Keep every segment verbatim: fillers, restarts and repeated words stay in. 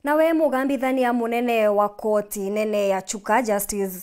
Nawe mugambithania munene wa koti nene ya Chuka, Justice,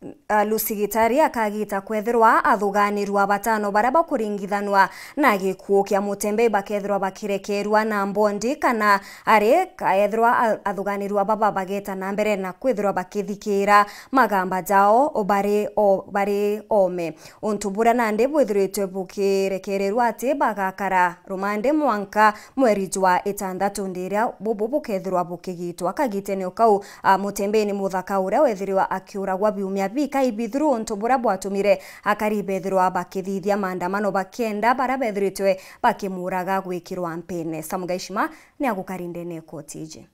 uh, Lucy Gitari akagita kwethirwa athuganirua batano baria bakuringithanua na gikuu kia Mutembei bakethirwa bakirekerua na mbondi, kana ari kaethirwa a-, athuganirua baba bageta na mbere na kwithirwa bakithikira magamba jao bari o-, bari ome. Untu buria nandi bwithiritwe bukirekererua ati bagakara rumande mwanka mweri jwa itantatu, ndiria bubu bukethirwa bukigitwa. Kagitene o kau, a, Mutembei ni muthaka uria wethirwa akiuragwa biumia bikai bithuru, untu buria bwatumire akari bethirwa bakithithia maandamano bakienda baria bethiritwe bakimuraga gwikirwa mpine. Sam Gaishima ni agukari ndene ya koti iji.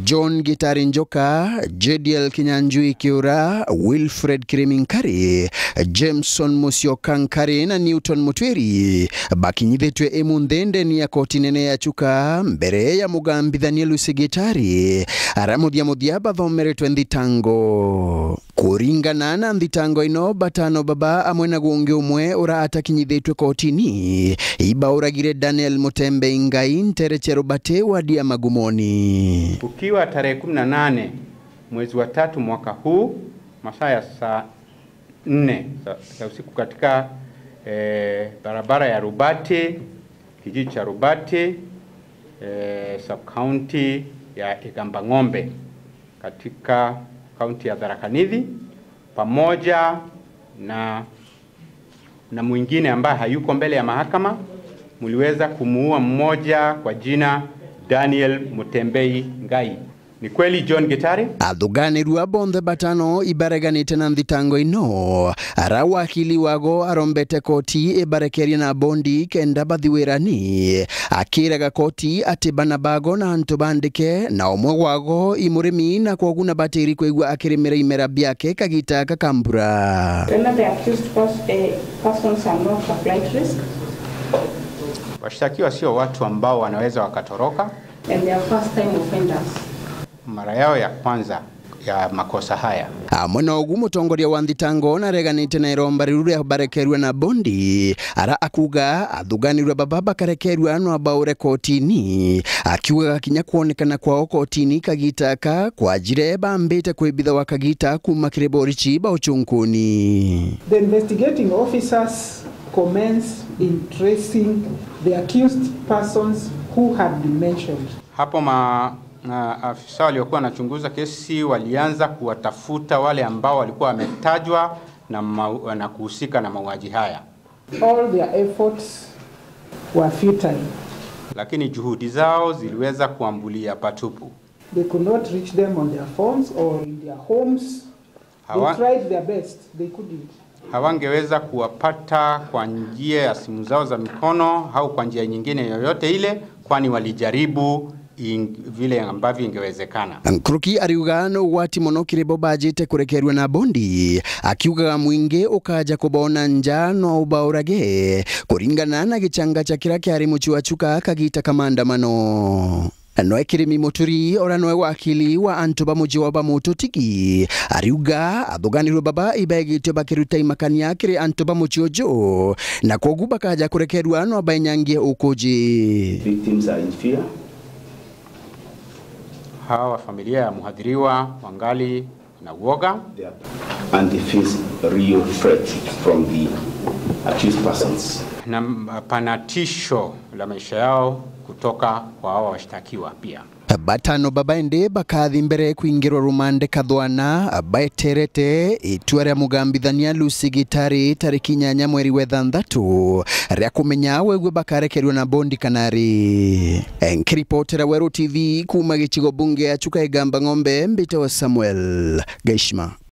John Gitari Njoka, J D L Kinyanjui Kiura, Wilfred Kirimi Nkari, Jameson Musyoka Nkari na Newton Mutwiri bakinyithitwe imunthi ndeni ya koti nene ya Chuka mbere ya mugambithania Lucy Gitari, aria muthia muthia bathomeretwe nthitango. Kuringana na nthitango ino, batano baba amwe na gungi umwe ura atakinyithitwe kotini, ibauragire Daniel Mutembei Ngai, ntere cia Rubati, wadi ya Magumoni. Kukiwa tarehe kumi na nane mwezi wa tatu mwaka huu, masaa ya saa nne za, za usiku katika, eh, barabara ya Rubati, kijiji cha Rubati, eh, sub-county ya Igamba Ng'ombe, katika kaunti ya Tharaka Nithi, pamoja na, na mwingine ambaye hayuko mbele ya mahakama, mliweza kumuua mmoja kwa jina Daniel Mutembei Ngai. Ni kweli, John Gitari? Athuganirua bonthe batano ibareganite na nthitango ino, ara wakili wago arombete koti ibarekerie na bondi kenda bathi wirani. Akiraga koti ati bana bago na antu bandike, na umwe wago i murimi, na kwogu na batiri kwigua akirimira imera biake kagita gaka ka mbura. When the accused pers-, eh, persons are not a flight risk. Washtakiwa sio watu ambao wanaweza wakatoroka. And they are first time offenders. Mara yao ya kwanza ya makosa haya. Amwe na ugu, mutongoria wa nthitango nareganite na iromba riu ria barekerua na bondi, ara akuga athuganirua baba bakarekerua no abaure kotini, akiugaga kinya kwonekana kwao kotini kagita aka kwajire bambite kwibitha wa kagita kuma kiri borichi ba uchunkuni. The investigating officers commence in tracing the accused persons who had been mentioned. Hapo ma-, na afisa waliokuwa wanachunguza kesi walianza kuwatafuta wale ambao walikuwa wametajwa na mau-, na kuhusika na mauaji haya. All their efforts were futile. Lakini juhudi zao ziliweza kuambulia patupu. They could not reach them on their phones or in their homes. They Hawa-, tried their best, they couldn't. Hawangeweza kuwapata kwa njia ya simu zao za mikono au kwa njia nyingine yoyote ile, kwani walijaribu in-, vile ambavyo ingewezekana. Nkuruki ariuga ni ugwati mono kiri bo bajite kurekerua na bondi, akiugaga mwingi ukaja kubona nja no ubaurage, kuringana na gichanga cha kira kiari muchi wa Chuka kagita ka maandamano. Noe Kirimi Muturi, ura noe wakili wa antu ba muji wa Bamututigi, ariuga athuganirwe baba ibegitwe bakiruta imakania kiri antu ba muji uju, na kwogu bakaja kurekerua no baenyangie ukuji. Victims are in fear. Hawa wa familia ya muhadhiriwa wangali na uoga. And they face real threat from the accused persons. Na m-, pana tisho la maisha yao kutoka kwa hawa washtakiwa pia. Batano baba indi bakathi mbere kuingirwa rumande kathwana, baeterete itua ria mugambithania Lucy Gitari tariki inyanya mweri wa ithanthatu, ria kumenya wegwe bakarekerua na bondi kana ri. Nkiripotera Weru T V kuma gicigo bunge ya Chuka Igamba Ng'ombe, mbitagwa Samuel Gaishima.